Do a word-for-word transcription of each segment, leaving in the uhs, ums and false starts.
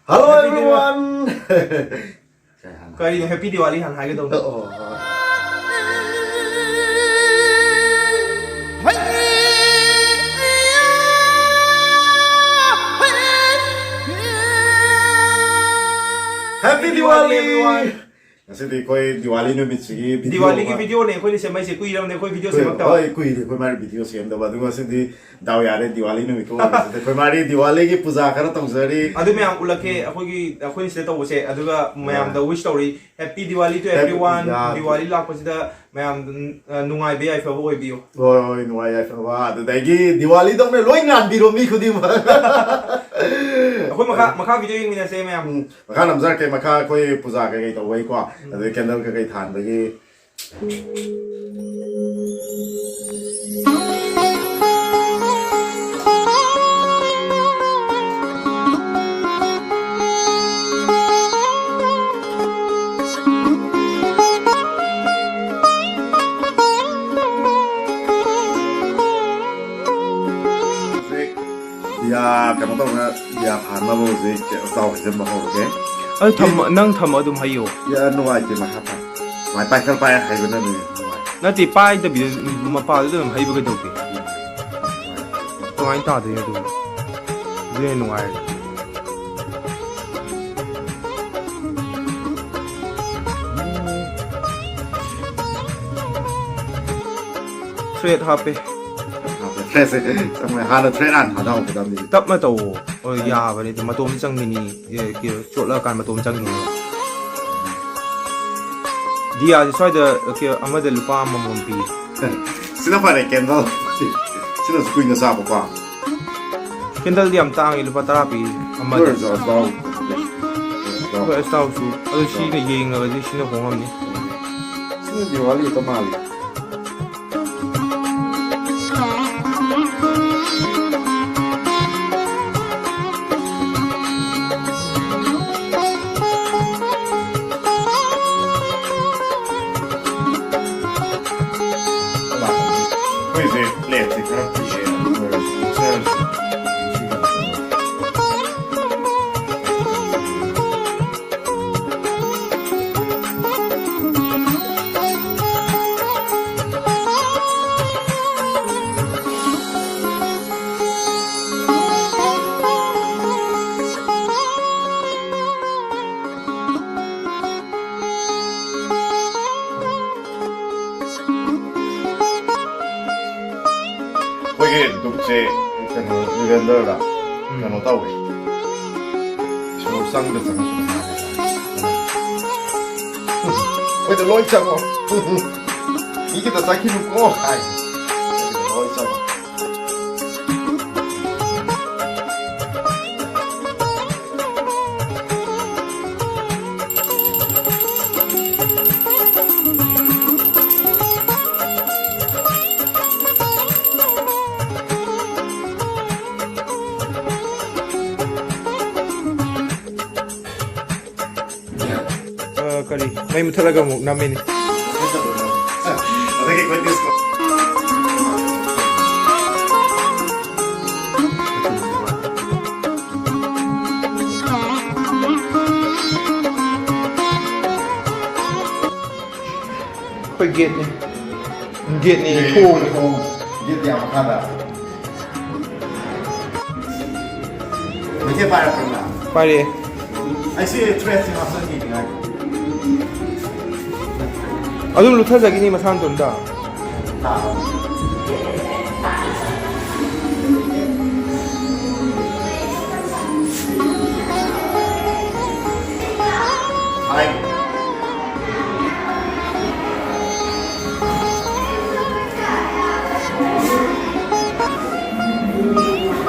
Hello everyone. ꯀꯩ ꯍꯥꯏꯅ? ꯀꯔꯤꯅꯣ, Happy Diwali ꯍꯥꯟꯅ ꯍꯥꯏꯒꯗꯧꯅꯤ꯫ ꯑꯣ, ꯑꯣ, ꯑꯣ꯫ Happy Diwali! Everyone! ꯉꯁꯤꯗꯤ ꯑꯩꯈꯣꯏ ꯗꯤꯋꯥꯂꯤ ꯅꯨꯃꯤꯠꯁꯤꯒꯤ video ꯗꯤꯋꯥꯂꯤꯒꯤ ꯑꯃ videoꯅꯦ ꯑꯩꯈꯣꯏꯅ ꯁꯦꯝꯃꯛꯏꯁꯦ, ꯀꯨꯏꯔꯕꯅꯦ ꯑꯩꯈꯣꯏ video ꯀꯨꯏ-, ꯁꯦꯝꯃꯛꯇꯕ꯫ ꯍꯣꯏ, ꯀꯨꯏꯔꯦ ꯑꯩꯈꯣꯏ ꯃꯥꯒꯤ video ꯁꯦꯝꯗꯕ꯫ ꯑꯗꯨ ꯉꯁꯤꯗꯤ ꯗꯥꯎ ꯌꯥꯔꯦ, ꯗꯤꯋꯥꯂꯤ ꯅꯨꯃꯤꯠꯀ ꯑꯣꯏꯕꯁꯤꯗ ꯑꯩꯈꯣꯏ ꯃꯥꯒꯤ ꯗꯤꯋꯥꯂꯤꯒꯤ ꯄꯨꯖꯥ ꯈꯔ ꯇꯧꯖꯔꯤ꯫ ꯑꯗꯨ ꯃꯌꯥꯝ ꯎꯠꯂꯛꯀꯦ, ꯑꯩꯈꯣꯏꯒꯤ, ꯑꯩꯈꯣꯏꯅ ꯁꯤꯗ ꯇꯧꯕꯁꯦ, ꯑꯗꯨꯒ ꯃꯌꯥꯝꯗ ꯑꯥ꯫ Wish ꯇꯧꯔꯤ, Happy Diwali to Happy, everyone, ꯌꯥ꯫ ꯗꯤꯋꯥꯂꯤ ꯂꯥꯛꯄꯁꯤꯗ ꯃꯌꯥꯝ, ꯑ, ꯅꯨꯡꯉꯥꯏꯕ ꯌꯥꯏꯐꯕ ꯑꯣꯏꯕꯤꯌꯨ꯫ ꯍꯣꯏ, ꯍꯣꯏ, ꯅꯨꯡꯉꯥꯏ ꯌꯥꯏꯐꯕ꯫ ꯑꯗꯨꯗꯒꯤ ꯗꯤꯋꯥꯂꯤꯗꯧꯅ ꯂꯣꯏ ꯉꯥꯟꯕꯤꯔꯣ ꯃꯤ ꯈꯨꯗꯤꯡꯃꯛ꯫ ꯑꯩꯈꯣꯏ ꯃꯈꯥ, ꯃꯈꯥ video ꯌꯦꯡꯃꯤꯟꯅꯁꯦ ꯃꯌꯥꯝ꯫ ꯎꯝ, ꯃꯈꯥ ꯅꯝꯖꯔꯛꯀꯦ, ꯃꯈꯥ ꯑꯩꯈꯣꯏ ꯄꯨꯖꯥ ꯀꯩꯀꯩ ꯇꯧꯕꯩꯀꯣ, ꯎꯝ꯫ ꯑꯗꯩ candle ꯀꯩꯀꯩ ꯊꯥꯟꯕꯒꯤ꯫ ꯍꯧꯖꯤꯛ ꯗꯤꯌꯥ ꯀꯩꯅꯣ ꯇꯧꯅ, ꯗꯤꯌꯥ ꯊꯥꯅꯕ ꯍꯧꯖꯤꯛ ꯆꯥꯎ ꯍꯩꯖꯤꯟꯕ ꯍꯧꯔꯒꯦ꯫ ꯑꯗꯨ ꯊꯝꯃ-, ꯅꯪ ꯊꯝꯃ ꯑꯗꯨꯝ ꯍꯩꯌꯣ꯫ ꯌꯥ, ꯅꯨꯡꯉꯥꯏꯇꯦ, ꯃꯈꯥ ꯊꯝ-, ꯁꯨꯃꯥꯏ ꯄꯥꯏꯈꯠ ꯄꯥꯏ ꯍꯩꯕꯅ ꯅꯨꯡꯉꯥꯏ꯫ ꯅꯠꯇꯦ, ꯄꯥꯏꯗꯕꯤꯗ ꯃꯄꯥꯗꯨꯗ ꯑꯗꯨꯝ ꯍꯩꯕ ꯀꯩꯗꯧꯒꯦ? ꯀꯃꯥꯏꯅ ꯇꯥꯗꯣꯏꯅꯣ ꯑꯗꯨꯕꯨ? ꯑꯗꯨꯅ ꯅꯨꯡꯉꯥꯏꯔꯦ꯫ Thread ꯍꯥꯞꯄꯦ꯫ Threadꯁꯦ ꯆꯪꯉꯦ꯫ ꯍꯥꯟꯅ thread ꯍꯥꯟꯅ ꯊꯥꯗꯍꯧꯒꯗꯕꯅꯤ꯫ ꯇꯞꯅ ꯇꯧꯋꯣ꯫ ꯍꯣꯏ, ꯌꯥꯕꯅꯤ꯫ ꯑꯗꯨ ꯃꯇꯣꯝ ꯆꯪꯈꯤꯅꯤ꯫ ꯑꯦ, ꯀꯩꯅꯣ, ꯆꯣꯠꯂꯛꯑꯀꯥꯟꯗ ꯃꯇꯣꯝ ꯆꯪꯈꯤꯅꯤ꯫ ꯗꯤꯌꯥꯁꯦ ꯁ꯭ꯋꯥꯏꯗ, ꯀꯩꯅꯣ, ꯑꯃꯗ ꯂꯨꯄꯥ ꯑꯃꯃꯝ ꯄꯤ꯫ ꯁꯤꯅ ꯐꯔꯦ, candle꯫ ꯁꯤꯅꯁꯨ ꯀꯨꯏꯅ ꯆꯥꯕꯀꯣ꯫ Candleꯗꯤ ꯌꯥꯝ ꯇꯥꯡꯉꯤ, ꯂꯨꯄꯥ ꯇꯔꯥ ꯄꯤ ꯑꯃꯗ꯫ ꯑꯗꯨ ꯑꯣꯏꯔꯁꯨ ꯑꯁꯇꯥꯎ꯫ ꯍꯣꯏ, ꯑꯁꯇꯥꯎꯁꯨ꯫ ꯑꯗꯨ ꯁꯤꯅ ꯌꯦꯡꯉꯒꯗꯤ ꯁꯤꯅ ꯍꯣꯡꯉꯝꯅꯤ꯫ ꯁꯤꯅ ꯗꯤꯋꯥꯂꯤ ꯍꯦꯛꯇ ꯃꯥꯜꯂꯤ꯫ ꯑꯩꯈꯣꯏꯁꯦ plateꯁꯦ ꯈꯔ ꯄꯤꯛꯑꯦ, ꯑꯗꯨ ꯑꯣꯏꯔꯁꯨ ꯄꯤꯛꯆꯔꯁꯨ ꯁꯤꯒꯤ ꯁꯦ, ꯀꯩꯅꯣ, ꯔꯤꯚꯦꯟꯗꯔꯗ ꯎꯝ꯫ ꯀꯩꯅꯣ ꯇꯧꯋꯦ꯫ ꯁꯣꯔ ꯆꯪꯗ ꯆꯪꯉꯛꯄ꯫ ꯑꯩꯈꯣꯏꯗ ꯂꯣꯏ ꯆꯪꯉꯣ꯫ ꯃꯤꯒꯤꯗ ꯆꯪꯈꯤꯅꯨꯀꯣ ꯍꯥꯏ꯫ ꯂꯣꯏ ꯆꯪꯉꯣ꯫ ꯑ, ꯀꯔꯤ? ꯃꯩ ꯃꯨꯠꯊꯠꯂꯒ ꯑꯃꯨꯛ ꯅꯝꯃꯤꯅꯤ꯫ ꯑꯗꯒꯤ ꯑꯩꯈꯣꯏ ꯗꯤꯁꯀꯣ꯫ ꯑꯩꯈꯣꯏ ꯒꯦꯠꯅꯤ꯫ ꯒꯦꯠꯅꯤ, ꯊꯣꯡ꯫ ꯊꯣꯡ꯫ ꯒꯦꯠ ꯌꯥꯝ ꯃꯈꯥꯗ꯫ ꯃꯩꯈꯦꯠ ꯄꯥꯏꯔꯛꯄ꯭ꯔꯥ ꯅꯪ? ꯄꯥꯏꯔꯛꯑꯦ꯫ ꯑꯩꯁꯦ ꯊ꯭ꯔꯦꯠꯁꯦ ꯍꯥꯞꯆꯤꯟꯈꯤꯅꯤ ꯍꯥꯏ꯫ ꯑꯗꯨꯝ ꯂꯨꯠꯊꯖꯈꯤꯅꯤ ꯃꯁꯥ ꯃꯇꯣꯝꯇ꯫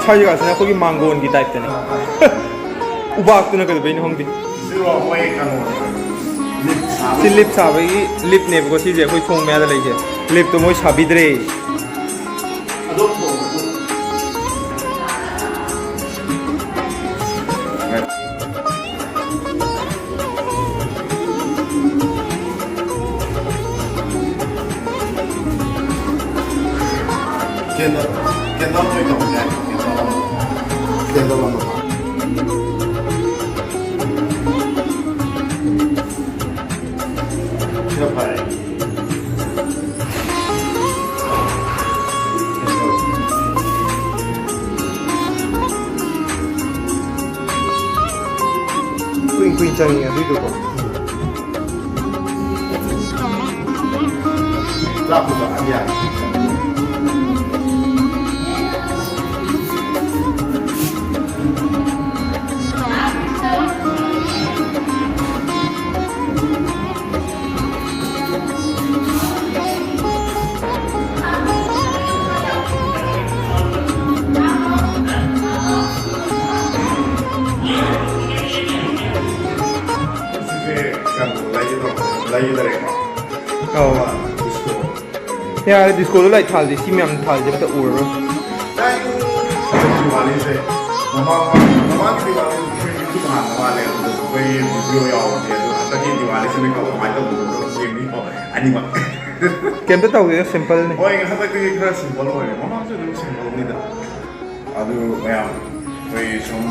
ꯁ꯭ꯋꯥꯏ ꯖꯒꯥꯁꯤꯅ ꯑꯩꯈꯣꯏꯒꯤ ꯃꯥꯡꯒꯣꯟꯒꯤ ꯇꯥꯏꯞꯇꯅꯦ꯫ ꯎꯕꯥꯛꯇꯨꯅ ꯀꯩꯗꯧꯕꯩꯅꯣ ꯈꯪꯗꯦ꯫ ꯁꯤꯔꯣ ꯑꯩꯈꯣꯏ ꯀꯩꯅꯣ, ꯂꯤꯞ ꯁꯥꯕ꯫ ꯁꯤ ꯂꯤꯞ ꯁꯥꯕꯒꯤ ꯂꯤꯞꯅꯦꯕꯀꯣ ꯁꯤꯁꯦ, ꯑꯩꯈꯣꯏ ꯊꯣꯡ ꯃꯌꯥꯗ ꯂꯩꯁꯦ꯫ ꯂꯤꯞꯇꯣ ꯃꯣꯏ ꯁꯥꯕꯤꯗ꯭ꯔꯦ꯫ ꯑꯗꯣ ꯊꯣꯡ ꯀꯦꯟꯗꯜ, ꯀꯦꯟꯗꯜ ꯑꯣꯏꯅ ꯇꯧꯕ ꯌꯥꯏ, ꯀꯦꯟꯗꯜ ꯑꯃ꯫ ꯀꯦꯟꯗꯜ ꯑꯃ꯫ ꯁꯤꯅ ꯐꯔꯦ꯫ ꯀꯨꯏ ꯀꯨꯏ ꯆꯪꯉꯤ ꯑꯗꯨꯏꯗꯨꯀꯣ꯫ ꯆꯥꯛꯄꯨ ꯆꯥꯛꯍꯟ ꯌꯥꯔꯦ꯫ ꯍꯥꯏꯒꯦ ꯇꯧꯔꯦꯀꯣ꯫ ꯑꯧ꯫ ꯗꯤꯁꯀꯣ꯫ ꯌꯥꯔꯦ, ꯗꯤꯁꯀꯣꯗꯣ ꯂꯥꯏꯠ ꯊꯥꯜꯂꯗꯤ ꯁꯤ ꯃꯌꯥꯝ ꯊꯥꯜꯂꯗꯤ ꯑꯝꯇ ꯎꯔꯔꯣꯏ꯫ ꯗꯤꯋꯥꯂꯤꯁꯦ ꯃꯃꯥꯡ, ꯃꯃꯥꯡꯒꯤ ꯗꯤꯋꯥꯂꯤ ꯇꯣꯉꯥꯟꯕ ꯃꯥꯜꯂꯦ꯫ ꯑꯗꯨꯗꯁꯨ ꯑꯩꯈꯣꯏꯒꯤ ꯚꯤꯗꯤꯑꯣ ꯌꯥꯎꯕꯅꯦ꯫ ꯑꯗꯣ ꯍꯟꯗꯛꯀꯤ ꯗꯤꯋꯥꯂꯤꯁꯤꯅ ꯀꯃꯥꯏꯅ ꯇꯧꯕꯅꯣ ꯌꯦꯡꯕꯤꯌꯣ ꯑꯅꯤꯃꯛ꯫ ꯀꯩꯝꯇ ꯇꯧꯗꯦꯗ, ꯁꯤꯝꯄꯜꯅꯤ꯫ ꯍꯣꯏ, ꯍꯟꯗꯛꯇꯤ ꯈꯔ ꯁꯤꯝꯄꯜ ꯑꯣꯏꯔꯦ꯫ ꯃꯃꯥꯡꯁꯨ ꯑꯗꯨꯝ ꯁꯤꯝꯄꯜꯅꯤꯗ꯫ ꯑꯗꯨ ꯃꯌꯥꯝ ꯑꯩꯈꯣꯏ ꯁꯨꯝ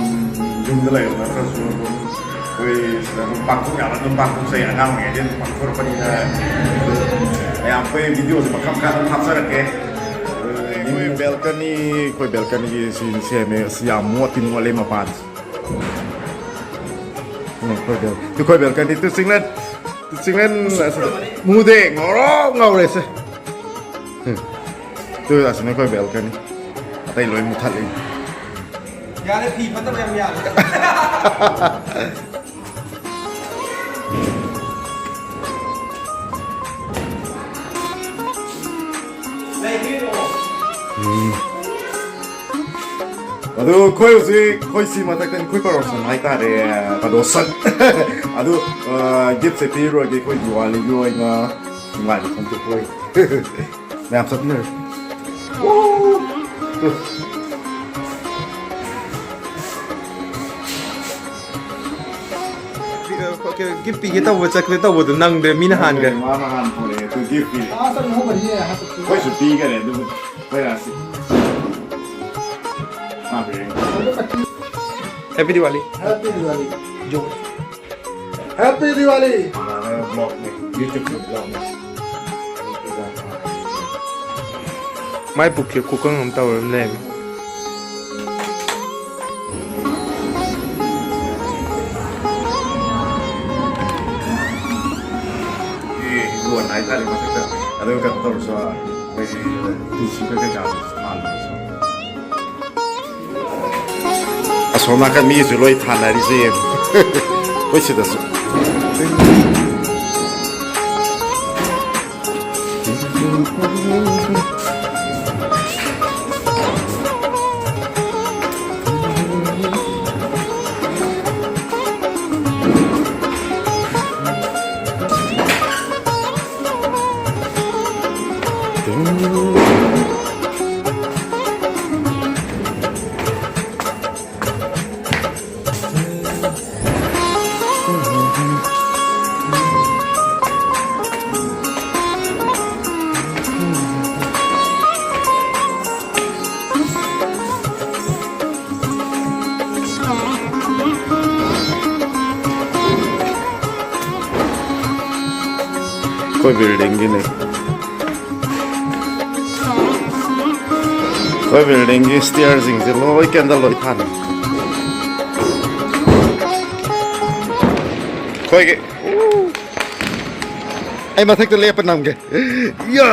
ꯌꯨꯝꯗ ꯂꯩꯕ ꯅꯠꯇ꯭ꯔꯁꯨ ꯑꯗꯨꯝ ꯑꯩꯈꯣꯏ ꯁꯤꯗ ꯑꯗꯨꯝ ꯄꯥꯡꯊꯣꯛ ꯌꯥꯕ ꯑꯗꯨꯝ ꯄꯥꯡꯊꯣꯛꯆꯩ꯫ ꯑꯉꯥꯡ ꯑꯣꯏꯔꯤꯉꯩꯗꯩ ꯑꯗꯨꯝ ꯄꯥꯡꯊꯣꯔꯛꯄꯅꯤꯅ ꯑꯗꯨ ꯃꯌꯥꯝ ꯑꯩꯈꯣꯏ ꯚꯤꯗꯤꯑꯣꯁꯦ ꯃꯈꯜ ꯃꯈꯜ ꯑꯗꯨꯝ ꯍꯥꯞꯆꯔꯛꯀꯦ꯫ ꯑꯗꯨ ꯑꯩꯈꯣꯏ ꯕꯦꯜꯀꯅꯤ, ꯑꯩꯈꯣꯏ ꯕꯦꯜꯀꯅꯤꯒꯤ ꯁꯤ ꯁꯦꯝꯃꯦ꯫ ꯑꯁ, ꯌꯥꯝ ꯃꯣꯠꯇꯤ ꯃꯣꯠꯂꯦ ꯃꯄꯥꯟꯁꯦ꯫ ꯎꯝ, ꯑꯩꯈꯣꯏ ꯕꯦꯜ-, ꯑꯩꯈꯣꯏ ꯕꯦꯜꯀꯅꯤ ꯇꯨ ꯆꯤꯡꯂꯦꯟ, ꯇꯨ ꯆꯤꯡꯂꯦꯟ ꯑꯁ, ꯃꯨꯗꯦ, ꯉꯧꯔꯣꯛ ꯉꯧꯔꯦꯁꯦ꯫ ꯎꯝ꯫ ꯇꯨ ꯑꯁꯤꯅ ꯑꯩꯈꯣꯏ ꯕꯦꯜꯀꯅꯤ꯫ ꯑꯇꯩ ꯂꯣꯏ ꯃꯨꯊꯠꯂꯤ꯫ ꯌꯥꯔꯦ, ꯐꯤ ꯐꯠꯇꯕ ꯌꯥꯝ ꯌꯥꯔꯦ꯫ ꯂꯩꯕꯤꯔꯣ꯫ ꯎꯝ꯫ ꯑꯗꯨ ꯑꯩꯈꯣꯏ ꯍꯧꯖꯤꯛ, ꯑꯩꯈꯣꯏ ꯁꯤ ꯃꯊꯛꯇ ꯑꯩꯈꯣꯏ ꯄ꯭ꯔꯣꯁꯟ ꯍꯥꯏꯇꯥꯔꯦ, ꯄ꯭ꯔꯣꯁꯟ꯫ ꯑꯗꯨ, ꯑ, ꯒꯤꯐꯁꯦ ꯄꯤꯔꯨꯔꯒꯦ ꯑꯩꯈꯣꯏ ꯗꯤꯋꯥꯂꯤꯒꯤ ꯑꯣꯏꯅ ꯅꯨꯡꯉꯥꯏꯕ ꯐꯣꯡꯗꯣꯛꯄ ꯑꯣꯏꯅ꯫ ꯃꯌꯥꯝ ꯆꯠꯃꯤꯟꯅꯔꯁꯤ꯫ ꯒꯤꯐ ꯄꯤꯒꯦ ꯇꯧꯕ ꯆꯠꯀꯦ ꯇꯧꯕꯗꯣ ꯅꯪꯗ꯭ꯔꯦ, ꯃꯤꯅ ꯍꯥꯟꯈ꯭ꯔꯦ꯫ ꯃꯥꯅ ꯍꯥꯟꯅ ꯄꯨꯔꯛꯑꯦ꯫ ꯑꯗꯨ ꯒꯤꯐ ꯄꯤꯔꯦ꯫ ꯑꯩꯈꯣꯏꯁꯨ ꯄꯤꯈꯔꯦ, ꯑꯗꯨꯕꯨ ꯑꯩꯈꯣꯏ ꯔꯥꯁꯤ꯫ ꯃꯥ ꯄꯤꯔꯦ꯫ Happy Diwali. Happy Diwali. ꯖꯣ꯫ Happy Diwali. ꯕ꯭ꯂꯣꯒꯅꯦ, YouTube ꯕ꯭ꯂꯣꯒꯅꯦ꯫ ꯃꯥꯏ ꯄꯨꯛꯁꯦ ꯈꯨꯀꯪ ꯑꯃ ꯇꯧꯔ ꯂꯩꯔꯝꯃꯦ꯫ ꯂꯣꯟ ꯍꯥꯏꯇꯥꯔꯦ ꯃꯊꯛꯇ꯫ ꯑꯗꯨꯒ ꯀꯩꯅꯣ ꯇꯧꯔꯁꯨ, ꯑꯩꯈꯣꯏꯒꯤ ꯇꯨꯜꯁꯤꯒ ꯀꯩꯀꯥꯗꯨꯁꯨ ꯊꯥꯜꯂꯁꯨ꯫ ꯑꯁꯣꯝ ꯅꯥꯀꯟ ꯃꯤꯁꯨ ꯂꯣꯏ ꯊꯥꯅꯔꯤꯁꯦ ꯌꯦꯡꯉꯨ꯫ ꯑꯩꯈꯣꯏ ꯁꯤꯗꯁꯨ꯫ ꯑꯩꯈꯣꯏ ꯕꯤꯜꯗꯤꯡꯒꯤꯅꯦ꯫ ꯑꯩꯈꯣꯏ ꯕꯤꯜꯗꯤꯡꯒꯤ ꯁ꯭ꯇꯤꯌꯔꯁꯤꯡꯁꯦ ꯂꯣꯏ ꯀꯦꯟꯗꯜ ꯂꯣꯏ ꯊꯥꯟꯅꯩ꯫ ꯑꯩꯈꯣꯏꯒꯤ, ꯑꯩ ꯃꯊꯛꯇ ꯂꯦꯞꯄ ꯅꯝꯒꯦ꯫ ꯌꯥ!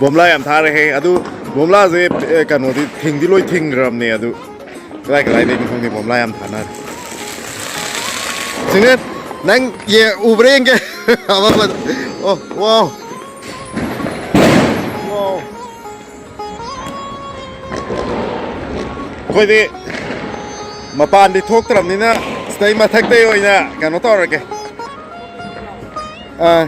ꯕꯣꯝꯂꯥ ꯌꯥꯝ ꯊꯥꯔꯦꯍꯦ꯫ ꯑꯗꯨ ꯕꯣꯝꯂꯥꯁꯦ, ꯑꯦ, ꯀꯩꯅꯣꯗꯤ ꯊꯤꯡꯗꯤ ꯂꯣꯏ ꯊꯤꯡꯈ꯭ꯔꯕꯅꯦ꯫ ꯑꯗꯨ ꯀꯗꯥꯏ ꯀꯗꯥꯏꯗꯩꯅꯣ ꯈꯪꯗꯦ, ꯕꯣꯝꯂꯥ ꯌꯥꯝ ꯊꯥꯅꯔꯦ꯫ ꯁꯤꯡꯅꯦ, ꯅꯪ ꯌꯦ-, ꯎꯕ꯭ꯔꯥ ꯌꯦꯡꯒꯦ? ꯑꯃ, ꯑꯃ꯫ ꯑꯣ, ꯋꯥꯎ꯫ ꯋꯥꯎ꯫ ꯑꯩꯈꯣꯏꯗꯤ ꯃꯄꯥꯟꯗꯤ ꯊꯣꯛꯇ꯭ꯔꯕꯅꯤꯅ ꯁꯤꯗꯩ ꯃꯊꯛꯇꯩ ꯑꯣꯏꯅ ꯀꯩꯅꯣ ꯇꯧꯔꯒꯦ꯫ ꯑꯥ꯫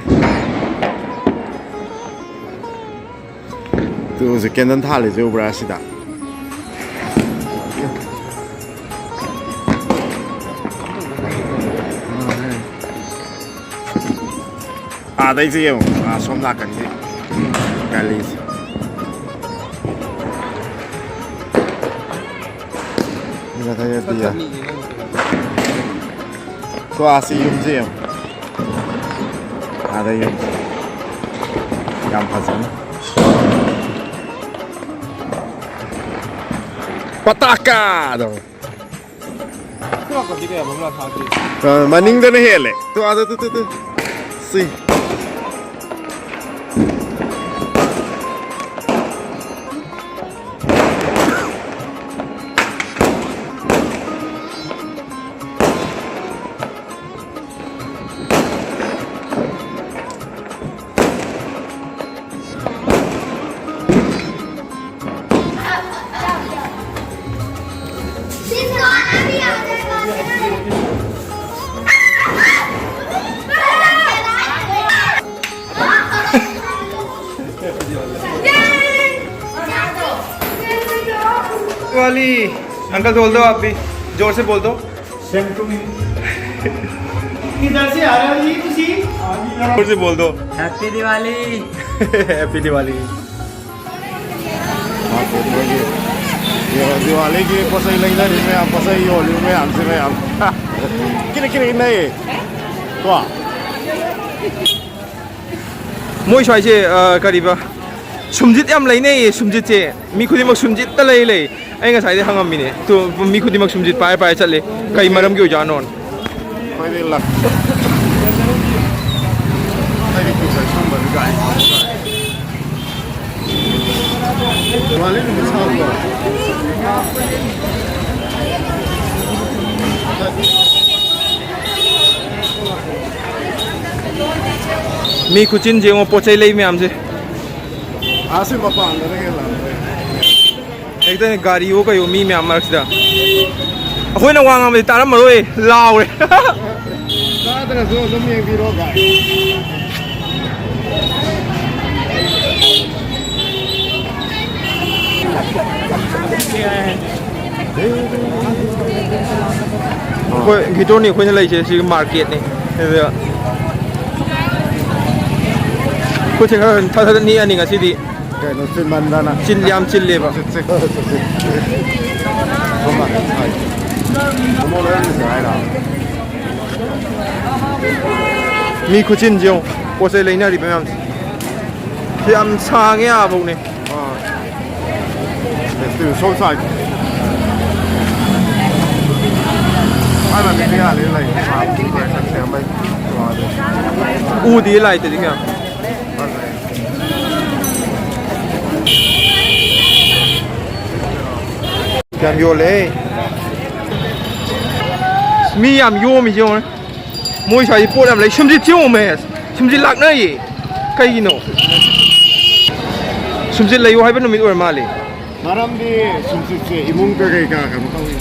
ꯇꯨ ꯍꯧꯖꯤꯛ ꯀꯦꯟꯗꯜ ꯊꯥꯜꯂꯤꯁꯦ ꯎꯕ꯭ꯔꯥ ꯁꯤꯗ? ꯑꯥꯗꯩꯁꯦ ꯌꯦꯡꯉꯣ, ꯑꯥ ꯁꯣꯝ ꯅꯥꯀꯟꯒꯤ ꯒꯥꯂꯤꯁꯦ꯫ ꯁꯤ ꯃꯊꯛꯇ ꯗꯤꯌꯥ꯫ ꯀꯣ ꯑꯥꯁꯤ ꯌꯨꯝꯁꯦ ꯌꯦꯡꯉꯣ꯫ ꯑꯥꯗ ꯌꯨꯝꯁꯦ꯫ ꯌꯥꯝ ꯐꯖꯅ꯫ ꯄꯇꯥꯀꯥꯗꯣ꯫ ꯁꯤ ꯂꯥꯛꯄꯁꯤ ꯀꯌꯥ ꯃꯔꯣꯝ ꯂꯥꯛ ꯊꯥꯛꯇꯦ꯫ ꯑ, ꯃꯅꯤꯡꯗꯅ ꯍꯦꯜꯂꯦ꯫ ꯇꯨ, ꯑꯥꯗ, ꯇꯨ, ꯇꯨ, ꯇꯨ꯫ ꯁꯤ꯫ वाली अंकल बोल दो, आप भी जोर से बोल दो। Same to me. किधर से आ रहे हो जी तुसी? जोर से बोल दो। Happy Diwali। Happy Diwali। ꯃꯣꯏꯒꯤ ꯗꯤꯋꯥꯂꯤꯒꯤ ꯄꯣꯠ ꯆꯩ ꯂꯩꯅꯔꯤ ꯃꯌꯥꯝ, ꯄꯣꯠ ꯆꯩ ꯌꯣꯜꯂꯤꯕ ꯃꯌꯥꯝꯁꯦ ꯃꯌꯥꯝ꯫ ꯀꯤꯔꯤ ꯀꯤꯔꯤ ꯏꯟꯅꯩ꯫ ꯀꯣ꯫ ꯃꯣꯏ ꯁ꯭ꯋꯥꯏꯁꯦ, ꯑ, ꯀꯔꯤꯕ, ꯁꯨꯝꯖꯤꯠ ꯌꯥꯝ ꯂꯩꯅꯩꯌꯦ, ꯁꯨꯝꯖꯤꯠꯁꯦ꯫ ꯃꯤ ꯈꯨꯗꯤꯡꯃꯛ ꯁꯨꯝꯖꯤꯠꯇ ꯂꯩ ꯂꯩ꯫ ꯑꯩ ꯉꯁꯥꯏꯗꯩ ꯍꯪꯉꯝꯃꯤꯅꯦ꯫ ꯇꯨ, ꯃꯤ ꯈꯨꯗꯤꯡꯃꯛ ꯁꯨꯝꯖꯤꯠ ꯄꯥꯏ ꯄꯥꯏ ꯆꯠꯂꯦ꯫ ꯀꯩ ꯃꯔꯝꯒꯤ ꯑꯣꯏꯖꯥꯠꯅꯣ? ꯑꯩꯈꯣꯏꯗꯤ ꯂꯛ-, ꯑꯩꯗꯤ ꯀꯨꯏꯅ ꯁꯨꯝꯕꯗꯤ ꯀꯥꯏ꯫ ꯋꯥꯂꯦꯀꯨꯝ ꯁꯂꯥꯝ꯫ ꯃꯤ ꯈꯨꯆꯤꯟꯁꯦ ꯌꯦꯡꯉꯣ, ꯄꯣꯠ ꯆꯩ ꯂꯩ ꯃꯌꯥꯝꯁꯦ꯫ ꯑꯥ, ꯁꯤ ꯃꯄꯥꯟꯗꯅ ꯍꯦꯜꯂꯝꯃꯦ꯫ ꯍꯦꯛꯇꯅꯦ, ꯒꯥꯔꯤꯑꯣ ꯀꯩꯑꯣ ꯃꯤ ꯃꯌꯥꯝ ꯃꯔꯛꯁꯤꯗ꯫ ꯑꯩꯈꯣꯏꯅ ꯋꯥ ꯉꯥꯡꯕꯗꯤ ꯇꯥꯔꯝꯃꯔꯣꯏ, ꯂꯥꯎꯔꯦ꯫ ꯇꯥꯗ꯭ꯔꯁꯨ ꯑꯗꯨꯝ ꯌꯦꯡꯕꯤꯔꯣ ꯒꯥꯏ꯫ ꯑꯩꯈꯣꯏ ꯒꯤꯇꯣꯔꯅꯤ ꯑꯩꯈꯣꯏꯅ ꯂꯩꯁꯦ ꯁꯤ ꯃꯥꯔꯀꯦꯠꯅꯤ꯫ ꯑꯗꯨꯗ ꯑꯩꯈꯣꯏꯁꯦ ꯈꯔ ꯊꯥ ꯊꯥ ꯅꯤꯛꯑꯅꯤ ꯉꯁꯤꯗꯤ꯫ ꯀꯩꯅꯣ ꯆꯤꯟꯃꯟꯗꯅ꯫ ꯆꯤꯟ-, ꯌꯥꯝ ꯆꯤꯜꯂꯦꯕ꯫ ꯆꯤꯟ-, ꯆꯤꯟ-, ꯆꯤꯟ-, ꯃꯃꯥ ꯍꯥꯏ꯫ ꯃꯣꯃꯣ ꯂꯩꯔꯝꯃꯤꯁꯦ ꯍꯥꯏꯔꯣ? ꯃꯤ ꯈꯨꯆꯤꯟꯁꯦ ꯌꯦꯡꯉꯣ, ꯄꯣꯠ ꯆꯩ ꯂꯩꯅꯔꯤꯕ ꯃꯌꯥꯝꯁꯦ꯫ ꯁꯤ ꯌꯥꯝ ꯁꯥꯡꯉꯦ ꯑꯥꯐꯧꯅꯦ꯫ ꯑꯥ꯫ ꯑꯦ, ꯁꯤ ꯁꯣꯝ ꯁꯥꯏꯠ꯫ ꯑꯥ, ꯂꯝꯕꯤ ꯌꯥꯜꯂꯦ ꯂꯩ꯫ ꯑꯥ, ꯁꯦꯝ ꯁꯦꯝꯕꯩ꯫ ꯎꯗꯤꯌꯦ ꯂꯥꯏꯠꯇꯗꯤ ꯀꯌꯥ꯫ ꯌꯥꯝ ꯌꯣꯜꯂꯦ꯫ ꯃꯤ ꯌꯥꯝ ꯌꯣꯝꯃꯤꯁꯦ ꯌꯦꯡꯉꯨꯅꯦ꯫ ꯃꯣꯏ ꯁ꯭ꯋꯥꯏꯗꯤ ꯄꯣꯠ ꯌꯥꯝ ꯂꯩ꯫ ꯁꯨꯝꯖꯤꯠꯁꯦ ꯌꯦꯡꯉꯨ ꯃꯍꯦꯁ꯫ ꯁꯨꯝꯖꯤꯠ ꯂꯥꯛꯅꯩꯌꯦ꯫ ꯀꯩꯒꯤꯅꯣ? ꯁꯨꯝꯖꯤꯠ ꯂꯩꯌꯣ ꯍꯥꯏꯕ ꯅꯨꯃꯤꯠ ꯑꯣꯏꯔ ꯃꯥꯜꯂꯦ꯫ ꯃꯔꯝꯗꯤ ꯁꯨꯝꯖꯤꯠꯁꯦ ꯏꯃꯨꯡꯗ ꯀꯩꯀꯥ ꯀꯩꯅꯣ ꯇꯧꯋꯤ꯫